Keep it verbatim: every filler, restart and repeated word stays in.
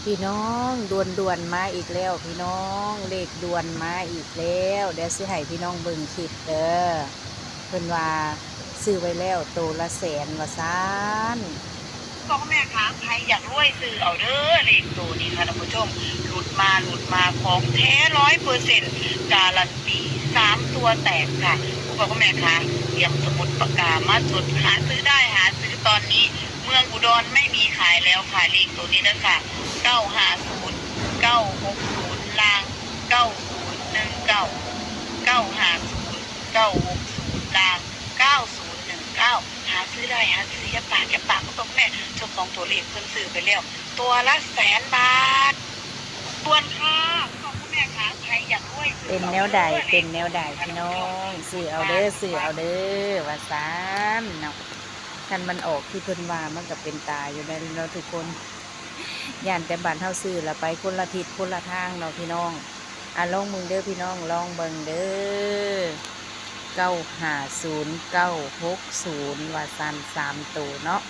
พี่น้อง ด่วนๆมาอีกแล้วพี่น้อง เลขด่วนมาอีกแล้ว เดี๋ยวสิให้พี่น้องเบิ่งคลิปเด้อ เพิ่นว่าซื้อไว้แล้วโตละแสนว่าซั่น พ่อแม่คะ ใครอยากรวยซื้อเอาเด้อ เลขตัวนี้ค่ะท่านผู้ชม หลุดมาหลุดมา ของแท้ร้อยเปอร์เซ็นต์ การันตี สามตัวแตกค่ะ พ่อแม่คะ เตรียมสมุดปากกามาจด หาซื้อได้ หาซื้อตอนนี้ เมืองอุดรไม่มีขายแล้วค่ะ เลขตัวนี้นะคะ เก้าห้าศูนย์ เก้าหกศูนย์ ล่าง เก้าศูนย์หนึ่งเก้า เก้าห้าศูนย์ เก้าหกศูนย์ ล่าง เก้าศูนย์หนึ่งเก้า หาซื้อได้ หาซื้อ อย่าปาก อย่าปาก ก็ต้องแม่ เจ้าของตัวเลขเพิ่นซื้อไปแล้ว ตัวละแสนบาท ด่วนค่ะ พ่อแม่คะ ใครอยากรวยซื้อ เป็นแนวใด เป็นแนวใดพี่น้อง ซื้อเอาเด้อ ซื้อเอาเด้อ ว่าซั่นเนาะ คันมันออกที่เพิ่นว่ามันก็เป็นตาอยู่แล้วเนาะทุกคน ย่านแต่บ้านเฮาซื้อละไปคนละทิศคนละทางเนาะพี่น้อง อ่ะลองเบิ่งเด้อพี่น้อง ลองเบิ่งเด้อ เก้าห้าศูนย์ เก้าหกศูนย์ ว่าซั่น สามตัวเนาะ